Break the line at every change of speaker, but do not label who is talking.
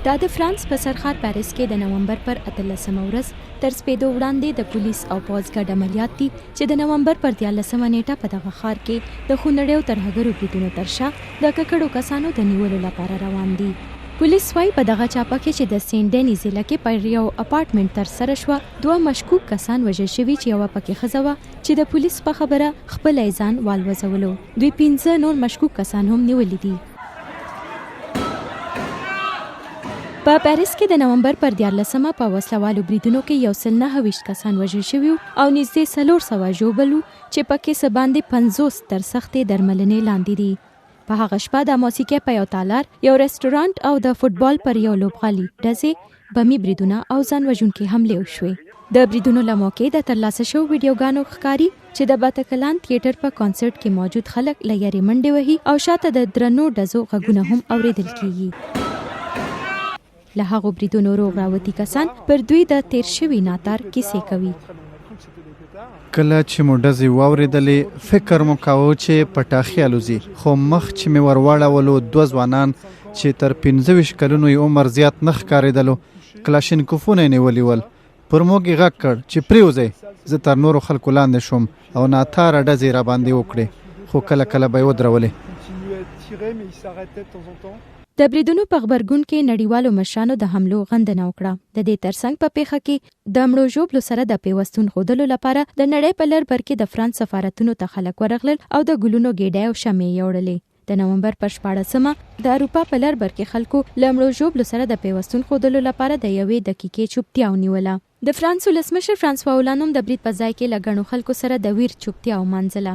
دا د فرانس په سرښار پاریس کې د نومبر پر 18مه ورځ تر سپېدو وړاندې د پولیس او پوځ ګډ عملیات دي چې د نومبر پر 13مه نېټه په دغه ښار کې د خونړیو ترهګرو بریدونو تر شا د ککړو کسانو د نیولو لپاره روان دي. پولیس وايي، په دغه چاپه کې چې د سین ډیني ضلع کې پر یو اپارټمنټ ترسره شوه، دوه مشکوک کسان وژل شوي چې یوه پکې ښځه وه چې د پولیس په خبره خپله یې ځان والوځولو. دوی پنځه نور مشکوک کسان هم نیولي دي. په پاریس کې د نومبر پر 13مه په وسله والو بریدونو کې 129 کسان وژل شوي او نږدې 400 ژوبل وو چې پکې څه باندې 50 تر سختې درملنې لاندې دي. په هغه شپه د موسیقۍ په یو تالار، یو رستورانت او د فوټبال پر یو لوبغالي ډزې، بمي بریدونه او ځان وژونکې حملې وشوې. د بریدونو له موقع د ترلاسه شوو ویډیوګانو ښکاري چې د باتکلان تیټر په کانسرټ کې موجود خلک له یرې منډې وهي او شاته د درنو ډزو غږونه هم اوریدل کیږي. له هغو بریدونو روغ راوتي کسان پر دوی د تیر شوي ناتار کیسې کوي.
کله چې مو ډزې واورېدلې، فکر مو کاوه چې پټاخې الوزي، خو مخ چې مې ور واړولو، دوه ځوانان چې تر 25 کلونو یې عمر زیات نه ښکارېدلو، کلاشینکوفونه یې نیولي ول. پر موږ یې غږ کړ چې پرېوځئ. زه تر نورو خلکو لاندې شوم او ناتاره ډزې یې راباندې وکړې، خو کله کله به یې ودرولې.
د بریدونو په غبرګون کې نړیوالو مشرانو د حملو غندنه وکړه. د دې ترڅنګ په پېښه کې د مړو ژوبلو سره د پیوستون ښودلو لپاره د نړۍ په لر بر کې د فرانس سفارتونو ته خلک ورغلل او د ګلونو ګېډۍ او شمعې یې وړلې. د نومبر پر 16مه د اروپا په لر بر کې خلکو له مړو ژوبلو سره د پیوستون ښودلو لپاره د یوې دقیقې چوپتیا ونیوله. د فرانس ولسمشر فرانسوا اولاند هم د برید په ځای کې له ګڼو خلکو سره د ویر چوپتیا ومانځله.